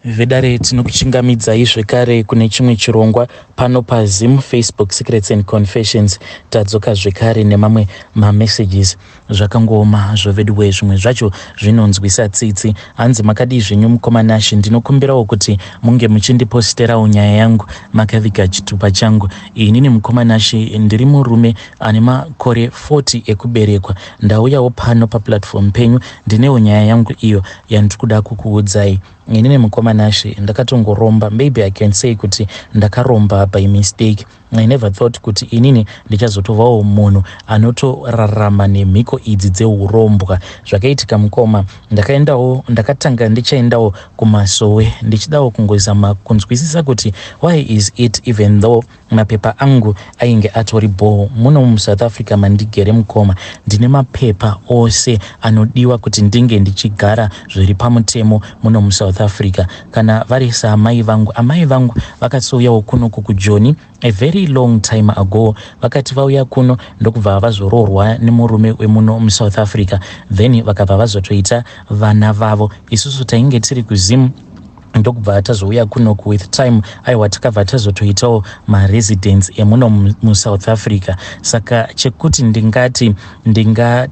Vedare, tinokuchingamidzai zvekare kune chimwe chirongwa pano paZim Facebook Secrets and Confessions. Tadzoka zvekare nemamwe mamessages. Zvakangooma hazvo veduwe, zvimwe zvacho zvinonzwisa tsitsi. Hanzi, "Makadii zvenyu mukoma Nashi? Ndinokumbirawo kuti munge muchindiposterawo nyaya yangu makaviga chitupa changu. Inini mukoma Nashi ndiri murume ane makore 40 ekuberekwa. Ndauyawo pano paplatform penyu, ndinewo nyaya yangu iyo yandiri kuda kukuudzai. Inini mukoma Nashi ndakatongoromba. Maybe I can say kuti ndakaromba by mistake. I never thought kuti inini ndichazotovawo munhu anotorarama nemhiko idzi dzeurombwa. Zvakaitika mukoma, ndakaendawo, ndakatanga ndichaendawo kumasowe ndichidawo kungozama kunzwisisa kuti why is it, even though mapepa angu ainge atori bho muno muSouth Africa mandigere. Mukoma, ndine mapepa ose anodiwa kuti ndinge ndichigara zviri pamutemo muno muSouth Africa. Kana vari saamai vangu, amai vangu vakatouyawo kunoku kuJoni a very long time ago. Vakati vauya kuno, ndokubva vazoroorwa nemurume wemuno muSouth Africa, then vakabva vazotoita vana vavo. Isusu tainge tiri kuZimu, ndokubva tazouya kunoku with time. Aiwa, takabva tazotoitawo maresidence emuno muSouth Africa. Saka chekuti ndingati ndinga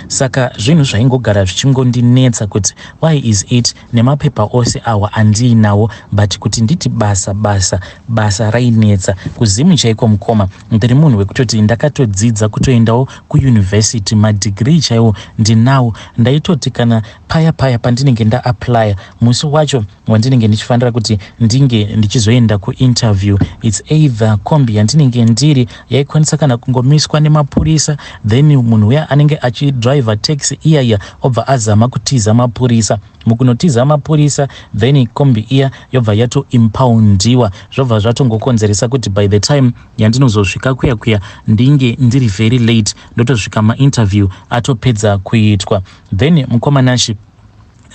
saka zvinhu zvaingogara zvichingondinetsa kuti why is it nemapepa ose awa andiinawo, but kuti nditi basa, basa, basa rainetsa. KuZimu chaiko mukoma, ndiri munhu wekutoti ndakatodzidza, kutoendawo kuyunivhesity, madegree chaiwo ndinawo. Ndaitoti kana paya paya pandinenge ndaapplya, musi wacho wandinenge ndichifanira kuti ndinge ndichizoenda kuinterview, it's either kombi yandinenge ndiri yaikwanisa kana kungomiswa nemapurisa, then munhu uya anenge achidriver taxi iyaiya obva azama kutiza mapurisa. Mukunotiza mapurisa, then kombi iya yobva yatoimpoundiwa, zvobva zvatongokonzeresa kuti by the time yandinozosvika kuya kuya ndinge ndiri very late, ndotosvika mainterview atopedza kuitwa. Then mukoma Nashi,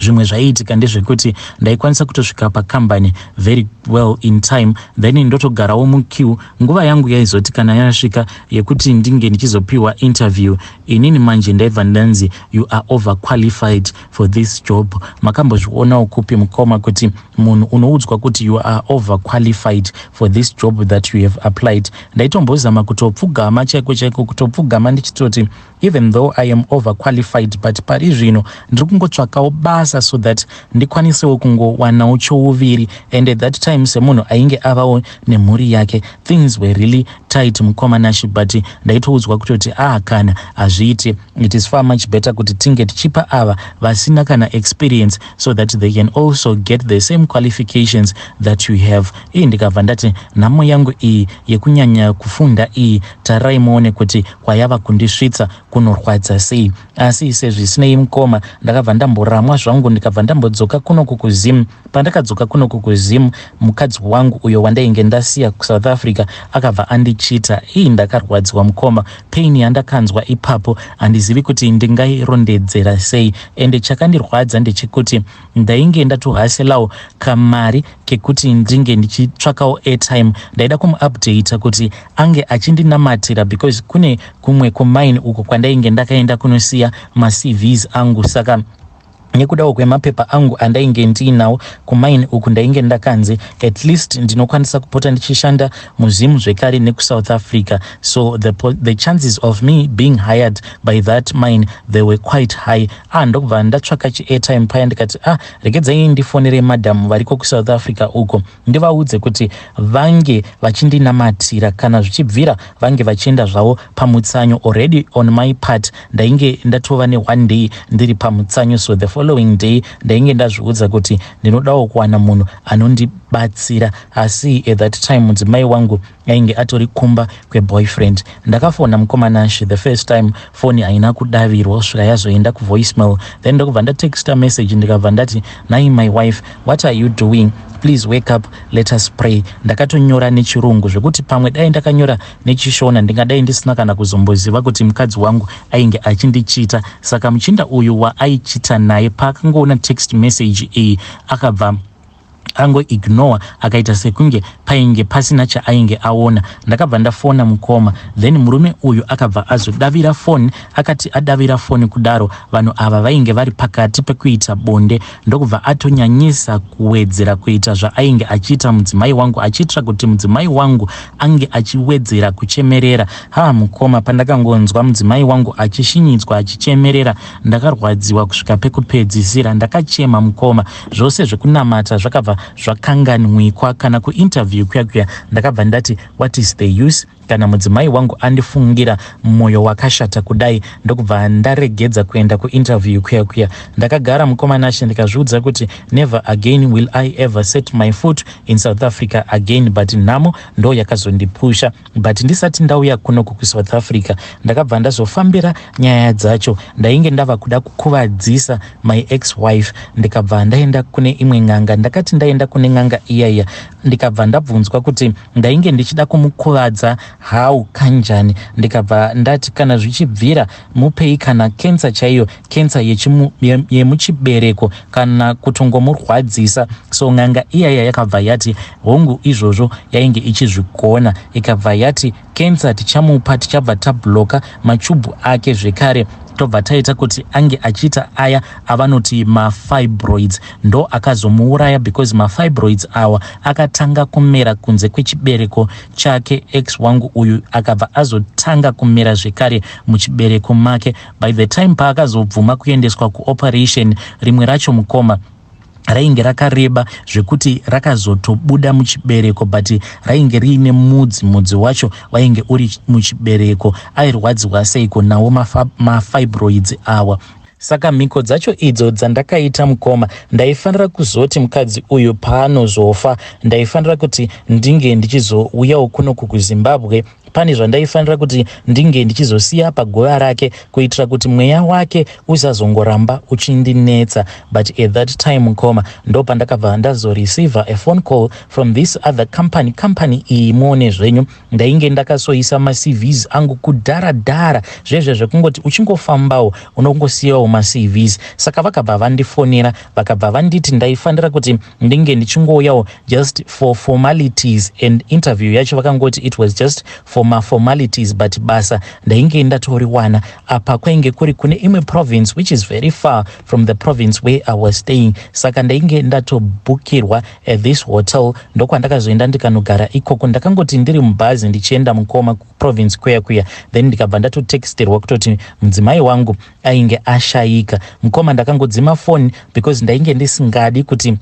zvimwe zvaiitika ndezvekuti ndaikwanisa kutosvika pakambani very well in time, then ndotogarawo muqueue. Nguva yangu yaizoti kana yasvika yekuti ndinge ndichizopiwa interview, inini manje ndaibva ndanzi, 'You are overqualified for this job.' Makambozvionawo kupi mukoma kuti munhu unoudzwa kuti you are overqualified for this job that you have applied? Ndaitombozama kutopfugama chaiko chaiko, kutopfugama ndichitoti even though I am overqualified, but pari zvino ndiri kungotsvakawo basa so that ndikwanisewo kungowanawo chouviri. And at that time, semunhu ainge avawo nemhuri yake, things were really tight mukoma Nashi, but ndaitoudzwa kutoti, "Ah, kana hazviiti, it is far much better kuti tinge tichipa ava vasina kana experience so that they can also get the same qualifications that you have." Ii, ndikabva ndati nhamo yangu iyi yekunyanya kufunda iyi, tarirai muone kuti kwayava kundisvitsa kunorwadza sei. Asi sezvisinei mukoma, ndakabva ndamboramwa zvangu, ndikabva ndambodzoka kunoku kuZimu. Pandakadzoka kunoku kuZimu, mukadzi wangu uyo wandainge ndasiya kuSouth Africa akabva andichita. Ii, ndakarwadziwa mukoma. Pain yandakanzwa ipapo handizivi kuti ndingairondedzera sei. Ende chakandirwadza ndechekuti ndainge ndatohustlawo kamari kekuti ndinge ndichitsvakawo airtime. Ndaida kumuupdata kuti ange achindinamatira because kune kumwe kumine uko kwandainge ndakaenda kunosiya maCVs angu. Saka nekudawo kwemapepa angu andainge ndiinawo, kumaini uku ndainge ndakanzi at least ndinokwanisa kupota ndichishanda muZimu zvekare nekuSouth Africa. So the chances of me being hired by that mine, they were quite high. Ah, ndokubva ndatsvaka chiairtime paya, ndikati, "Ah, regedzai ndifonere madhamu variko kuSouth Africa uko, ndivaudze kuti vange vachindinamatira, kana zvichibvira vange vachienda zvavo pamutsanyo." Already on my part ndainge ndatova neone day ndiri pamutsanyo, so the following day ndainge ndazviudza kuti ndinodawo kuwana munhu anondibatsira. Asi at that time mudzimai wangu ainge atori kumba kweboyfriend. Ndakafona mukoma Nashi, the first time foni haina kudavirwa kusvika yazoenda kuvoicemail. Then ndokubva ndatexta message, ndikabva ndati, "Nai my wife, what are you doing? Please wake up, let us pray." Ndakatonyora nechirungu zvekuti pamwe dai ndakanyora nechiShona ndingadai ndisina kana kuzomboziva kuti mukadzi wangu ainge achindichita. Saka muchinda uyu waaichita naye, paakangoona text message iyi, akabva Angoignore, akaita sekunge painge pasina chaainge aona. Ndakabva ndafona mukoma, then murume uyu akabva azodavira foni. Akati adavira foni kudaro, vanhu ava vainge vari pakati pekuita bonde, ndokubva atonyanyisa kuwedzera kuita zvaainge achiita mudzimai wangu, achiitira kuti mudzimai wangu ange achiwedzera kuchemerera. Ha, mukoma, pandakangonzwa mudzimai wangu achishinyidzwa, achichemerera, ndakarwadziwa kusvika pekupedzisira. Ndakachema, mukoma. Zvose zvekunamata zvakabva zvakanganwikwa. Kana kuinterview kuya kuya ndakabva ndati, "What is the use kana mudzimai wangu andifungira mwoyo wakashata kudai?" Ndokubva ndaregedza kuenda kuinterview kuya kuya. Ndakagara, mukoma Nashe, ndikazviudza kuti never again will I ever set my foot in South Africa again, but nhamo ndo yakazondipusha. But ndisati ndauya kunoku kuSouth Africa, ndakabva ndazofambira nyaya dzacho. Ndainge ndava kuda kukuvadzisa my ex wife. Ndikabva ndaenda kune imwe n'anga. Ndakati ndaenda kune n'anga iyaiya, ndikabva ndabvunzwa kuti ndainge ndichida kumukuvadza how, kanjani. Ndikabva ndati kana zvichibvira mupei kana kensa chaiyo, kensa yemuchibereko, kana kutongomurwadzisa. So n'anga iyaiya yakabva yati hongu, izvozvo yainge ichizvigona. Ikabva yati kensa tichamupa, tichabva tabloka machubhu ake zvekare, tobva taita kuti ange achiita aya avanoti mafibroids. Ndo akazomuuraya, because mafibroids awa akatanga kumera kunze kwechibereko chake. Ex wangu uyu akabva azotanga kumera zvekare muchibereko make. By the time paakazobvuma kuendeswa kuoperation, rimwe racho, mukoma, rainge rakareba zvekuti rakazotobuda muchibereko, but rainge riine mudzi. Mudzi wacho wainge uri muchibereko. Airwadziwa seiko nawo mafibroids awa? Saka mhiko dzacho idzo dzandakaita, mukoma, ndaifanira kuzoti mukadzi uyu paanozofa, ndaifanira kuti ndinge ndichizouyawo kunoku kuZimbabwe. Pane zvandaifanira kuti ndinge ndichizosiya paguva rake kuitira kuti mweya wake usazongoramba uchindinetsa. But at that time, mukoma, ndo pandakabva ndazoreceiva a phone call from this other company. Company iyi, muone zvenyu, ndainge ndakasoisa maCVs angu kudhara dhara, zvezve zvekungoti uchingofambawo unongosiyawo maCVs. Saka vakabva vandifonera, vakabva vanditi ndaifanira kuti ndinge ndichingouyawo just for formalities, and interview yacho vakangoti it was just for maformalities, but basa ndainge ndatoriwana. Apa kwainge kuri kune imwe province, which is very far from the province where I was staying. Saka ndainge ndatobhukirwa at this hotel. Ndokwandakazoenda, ndikanogara ikoko. Ndakangoti ndiri mubhazi ndichienda, mukoma, kuprovince kuya kuya, then ndikabva ndatotexterwa kutoti mudzimai wangu ainge ashayika. Mukoma, ndakangodzima foni because ndainge ndisingadi kuti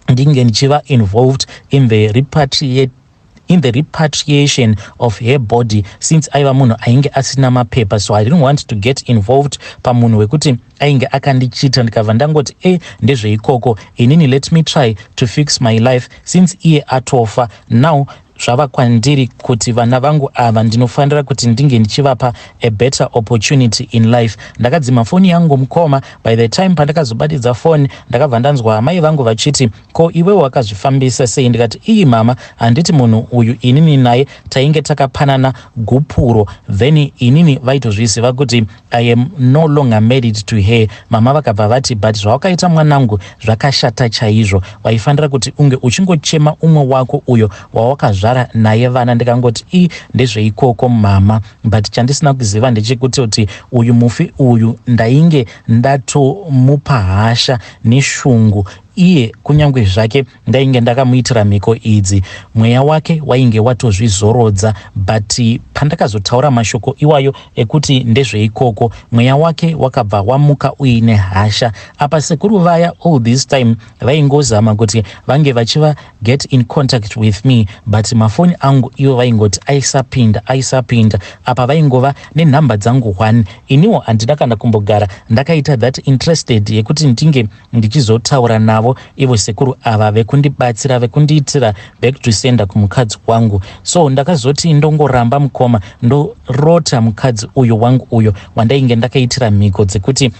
ndinge ndichiva involved in the repatriation of her body, since aiva munhu ainge asina mapepa. So I didn't want to get involved pamunhu wekuti ainge akandichita. Ndikabva ndangoti, "E, ndezveikoko. Inini let me try to fix my life. Since iye atofa, now zvava kwandiri kuti vana vangu ava ndinofanira kuti ndinge ndichivapa a better opportunity in life." Ndakadzima foni yangu, mukoma. By the time pandakazobatidza foni, ndakabva ndanzwa amai vangu vachiti, "Ko iwe wakazvifambisa sei?" Ndikati, "Iyi mama, handiti munhu uyu inini naye tainge takapanana gupuro? Then inini vaitozviziva kuti I am no longer married to her." Mama vakabva vati, "But zvawakaita, mwanangu, zvakashata chaizvo. Waifanira kuti unge uchingochema umwe wako uyo wawakazvara naye vana." Ndikangoti, "I, ndezveikoko mama." But chandisina kuziva ndechekuti kuti uyu mufi uyu ndainge ndatomupa hasha neshungu. Iye kunyange zvake ndainge ndakamuitira mhiko idzi, mweya wake wainge watozvizorodza, but pandakazotaura mashoko iwayo ekuti ndezveikoko, mweya wake wakabva wamuka uine hasha. Apa sekuru vaya all this time vaingozama kuti vange vachiva get in contact with me, but mafoni angu ivo vaingoti aisapinda, aisapinda. Apa vaingova nenhamba dzangu one. Iniwo handina kana kumbogara ndakaita that interested yekuti ndinge ndichizotaura navo ivo sekuru ava vekundibatsira, vekundiitira back to sender kumukadzi wangu. So ndakazoti ndongoramba, mukoma, ndorota mukadzi uyo wangu uyo wandainge ndakaitira mhiko dzekuti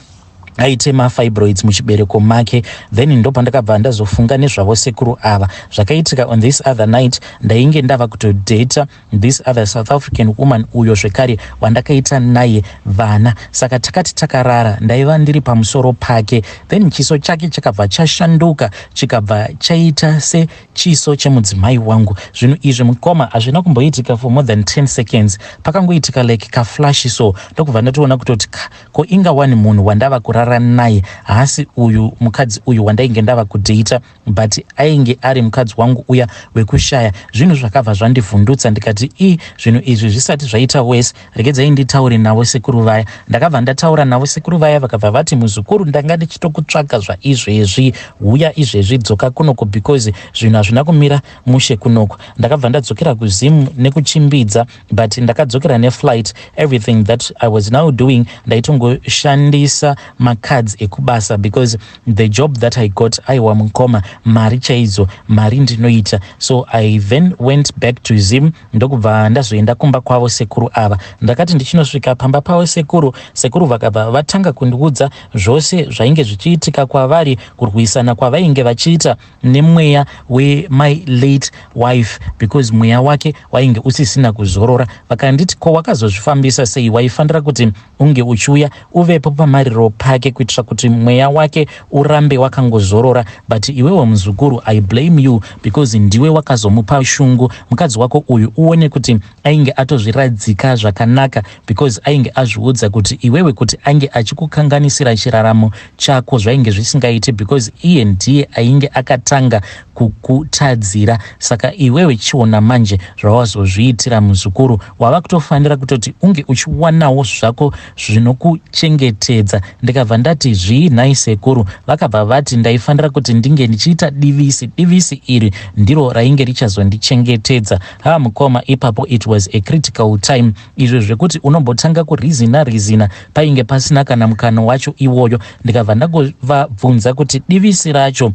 Aite mafibroids muchibereko make. Then ndopandakabva ndazofunga nezvavo sekuru ava. Zvakaitika on this other night, ndainge ndava kutodata this other South African woman, uyo zvekare wandakaita naye vana. Saka takati takarara, ndaiva ndiri pamusoro pake, then chiso chake chakabva chashanduka, chikabva chaita sechiso chemudzimai wangu. Zvinhu izvi, mukoma, hazvina kumboitika for more than 10 seconds. Pakangoitika like kaflash so, ndokubva ndatoona kutoti ko inga wani munhu wandava kurara naye haasi uyu mukadzi uyu wandainge ndava kudhata, but ainge ari mukadzi wangu uya wekushaya. Zvinhu zvakabva zvandivhundutsa. Ndikati, "I, zvinhu izvi zvisati zvaita wese, regedzai nditaure navo sekuru vaya." Ndakabva ndataura navo sekuru vaya, vakabva vati, "Muzukuru, ndanga ndichitokutsvaga zvaizvezvi. Huya izvezvi, dzoka kunoko because zvinhu hazvina kumira mushe kunoko." Ndakabva ndadzokera kuZimu nekuchimbidza, but ndakadzokera neflight. Everything that I was now doing, ndaitongoshandisa macards ekubasa because the job that I got, aiwa mukoma, mari chaidzo, mari ndinoita. So I then went back to Zim, ndokubva ndazoenda kumba kwavo sekuru ava. Ndakati ndichinosvika pamba pavo sekuru, sekuru vakabva vatanga kundiudza zvose zvainge zvichiitika kwavari, kurwisana kwavainge vachiita nemweya wemy late wife, because mweya wake wainge usisina kuzorora. Vakanditi, "Ko wakazozvifambisa sei? Waifanira kuti unge uchiuya uvepo pamariro pake kuitira kuti mweya wake urambe wakangozorora. But iwewe muzukuru, I blame you because ndiwe wakazomupa shungu mukadzi wako uyu. Uone kuti ainge atozviradzika zvakanaka because ainge azviudza kuti iwewe kuti ange achikukanganisira chiraramo chako zvainge zvisingaiti, because iye ndiye ainge akatanga kukutadzira. Saka iwewe chiona manje zvawazozviitira, muzukuru. Wava kutofanira kutoti unge uchiwanawo zvako zvinokuchengetedza." Ndikabva ndati, "Zvii nhai sekuru?" Vakabva vati ndaifanira kuti ndinge ndichiita divisi. Divisi iri ndiro rainge richazondichengetedza. Ha, mukoma, ipapo it was a critical time. Izvo zvekuti unombotanga kurizina rizina, painge pasina kana mukano wacho iwoyo. Ndikabva ndagovabvunza kuti divisi racho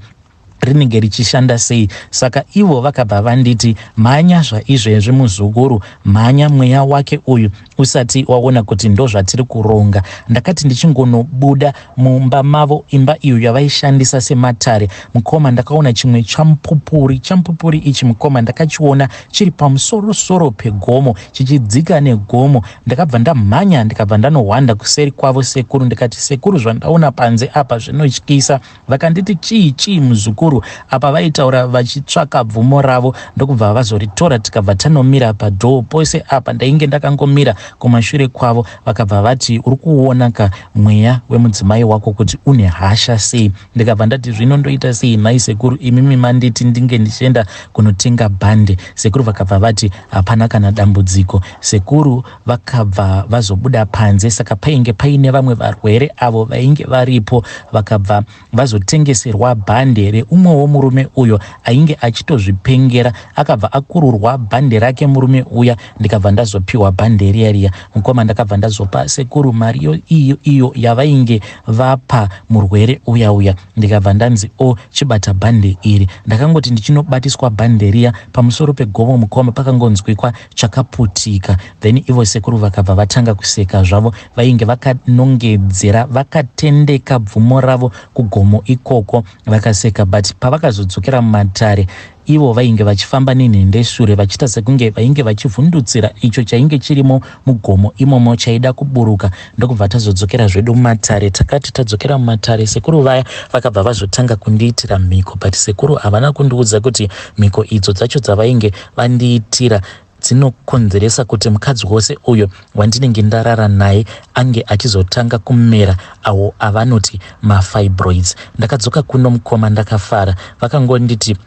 rinenge richishanda sei. Saka ivo vakabva vanditi, "Mhanya zvaizvezvi muzukuru, mhanya mweya wake uyu usati waona kuti ndo zvatiri kuronga." Ndakati ndichingonobuda mumba mavo, imba iyo yavaishandisa sematare, mukoma, ndakaona chimwe chamupupuri. Chamupupuri ichi, mukoma, ndakachiona chiri pamusorosoro pegomo, chichidzika negomo. Ndakabva ndamhanya, ndikabva ndanohwanda kuseri kwavo sekuru. Ndikati, "Sekuru, zvandaona panze apa zvinotyisa." Vakanditi, "Chii, chii muzukuru?" Apa vaitaura vachitsvaka bvumo ravo, ndokubva vazoritora, tikabva tanomira padoor pose. Apa ndainge ndakangomira kumashure kwavo. Vakabva vati, "Uri kuona ka mweya wemudzimai wako kuti une hasha sei?" Ndikabva ndati, "Zvino ndoita sei nhai sekuru? Imimi manditi ndinge ndichienda kunotenga bhande." Sekuru vakabva vati, "Hapana kana dambudziko." Sekuru vakabva vazobuda panze. Saka painge paine vamwe varwere avo vainge varipo, vakabva vazotengeserwa bhande reumwewo murume uyo ainge achitozvipengera. Akabva akururwa bhande rake murume uya, ndikabva ndazopiwa bhande riya riya. Mukoma, ndakabva ndazopa sekuru mari iyo iyo yavainge vapa murwere uya uya. Ndikabva ndanzi, "O, chibata bhande iri." Ndakangoti ndichinobatiswa bhande riya pamusoro pegomo, mukoma, pakangonzwikwa chakaputika. Then ivo sekuru vakabva vatanga kuseka zvavo. Vainge vakanongedzera, vakatendeka bvumo ravo kugomo ikoko, vakaseka. But pavakazodzokera mumatare, ivo vainge vachifamba nenhendeshure, vachiita sekunge vainge vachivhundutsira icho chainge chirimo mugomo imomo chaida kuburuka. Ndokubva tazodzokera zvedu mumatare. Takati tadzokera mumatare, sekuru vaya vakabva vazotanga kundiitira mhiko, but sekuru havana kundiudza kuti mhiko idzo dzacho dzavainge vandiitira dzinokonzeresa kuti mukadzi wose uyo wandinenge ndarara naye ange achizotanga kumera awo avanoti mafibroids. Ndakadzoka kuno, mukoma, ndakafara. Vakangonditi,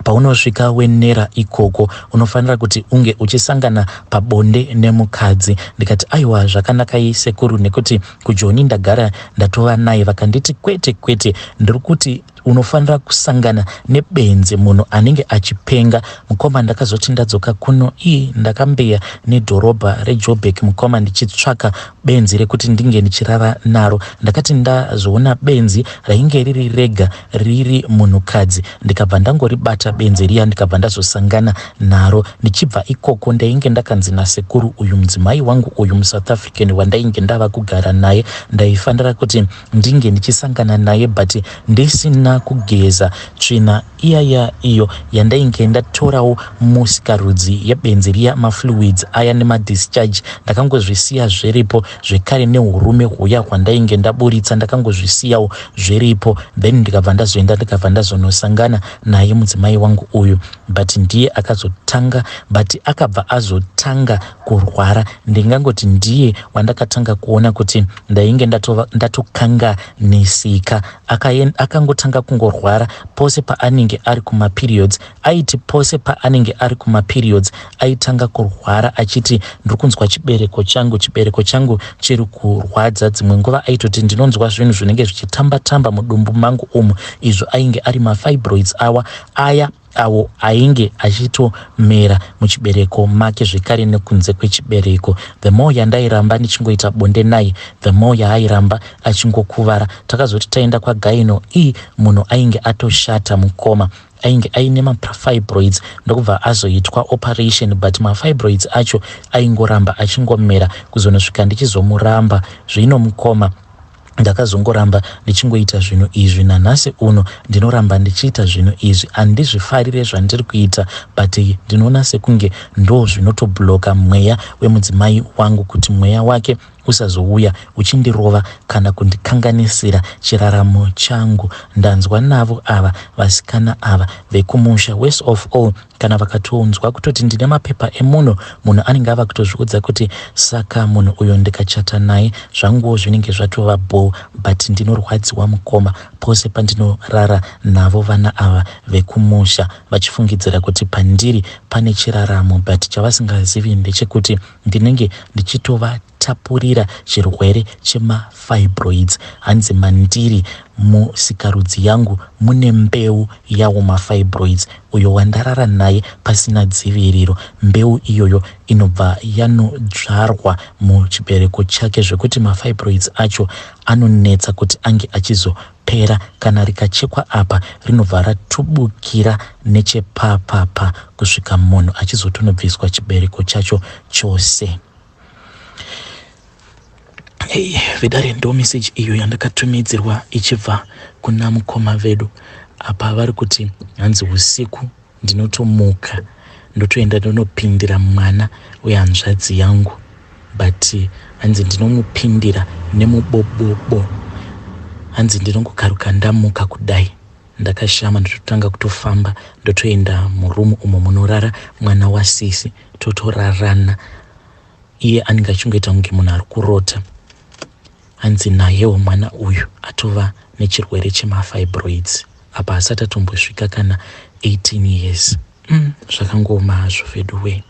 "Paunosvika Wenera ikoko, unofanira kuti unge uchisangana pabonde nemukadzi." Ndikati, "Aiwa, zvakanakai sekuru, nekuti kuJoni ndagara ndatova naye." Vakanditi, "Kwete, kwete, ndiri kuti Unofanira kusangana nebenzi, munhu anenge achipenga. Mukoma, ndakazoti ndadzoka kuno, ii, ndakambeya nedhorobha reJoburg, mukoma, ndichitsvaka benzi rekuti ndinge ndichirara naro. Ndakati ndazoona benzi rainge riri rega, riri munhukadzi, ndikabva ndangoribata benzi riya, ndikabva ndazosangana naro. Ndichibva ikoko, ndainge ndakanzi nasekuru uyu, mudzimai wangu uyu muSouth African wandainge ndava kugara naye, ndaifanira kuti ndinge ndichisangana naye but ndisina kugeza. Tsvina iyaya iyo yandainge ndatorawo musikarudzi yebenzi riya, mafluids aya nemadischarge, ndakangozvisiya zviripo zvekare, neurume huya hwandainge ndaburitsa ndakangozvisiyawo zviripo. Then ndikabva ndazoenda, ndikabva ndazonosangana naye mudzimai wangu uyu, but ndiye akazotanga, but akabva azotanga kurwara. Ndingangoti ndiye wandakatanga kuona kuti ndainge ndatokanganisika. Akangotanga kungorwara pose paanenge ari kumaperiods. Aiti pose paanenge ari kumaperiods aitanga kurwara, achiti, "Ndiri kunzwa chibereko changu, chibereko changu chiri kurwadza." Dzimwe nguva aitoti, "Ndinonzwa zvinhu zvinenge zvichitamba-tamba mudumbu mangu umu." Izvo ainge ari mafibroids awa aya awo ainge achitomera muchibereko make zvekare nekunze kwechibereko. The more yandairamba ndichingoita bonde naye, the more yaairamba achingokuvara. Takazoti taenda kwagynae, ii, munhu ainge atoshata, mukoma, ainge aine mafibroids, ndokubva azoitwa operation, but mafibroids acho aingoramba achingomera kuzonosvika ndichizomuramba. Zvino, mukoma, ndakazongoramba ndichingoita zvinhu izvi. Nanhasi uno ndinoramba ndichiita zvinhu izvi. Handizvifarire zvandiri kuita, but ndinoona sekunge ndo zvinotobloka mweya wemudzimai wangu, kuti mweya wake usazouya uchindirova kana kundikanganisira chiraramo changu. Ndanzwa navo ava vasikana ava vekumusha. Worst of all, kana vakatonzwa kutoti ndine mapepa emuno, munhu anenge ava kutozviudza kuti, "Saka munhu uyo ndikachata naye, zvanguwo zvinenge zvatova bho." But ndinorwadziwa, mukoma, pose pandinorara navo vana ava vekumusha, vachifungidzira kuti pandiri pane chiraramo, but chavasingazivi ndechekuti ndinenge ndichitovatapurira chirwere chemafibroids. Hanzi mandiri musikarudzi yangu mune mbeu yawo mafibroids. Uyo wandarara naye pasina dziviriro, mbeu iyoyo inobva yanodzvarwa muchibereko chake, zvekuti mafibroids acho anonetsa kuti ange achizopera. Kana rikachekwa apa, rinobva ratubukira nechepapapa kusvika munhu achizotonobviswa chibereko chacho chose. Hey, vedare, ndo meseji iyo yandakatumidzirwa ichibva kuna mukoma vedu. Apa vari kuti, hanzi, "Usiku ndinotomuka, ndotoenda ndonopindira mwana wehanzvadzi yangu, but hanzi ndinomupindira nemubobobo. Hanzi ndinongokaruka ndamuka kudai ndakashama, ndototanga kutofamba, ndotoenda murumu umo munorara mwana wasisi, totorarana. Iye anenge achingoita kunge munhu ari kurota." Hanzi nayewo mwana uyu atova nechirwere chemafibroids, apa asati atombosvika kana 18 years. Zvakangooma hazvo vedu wee.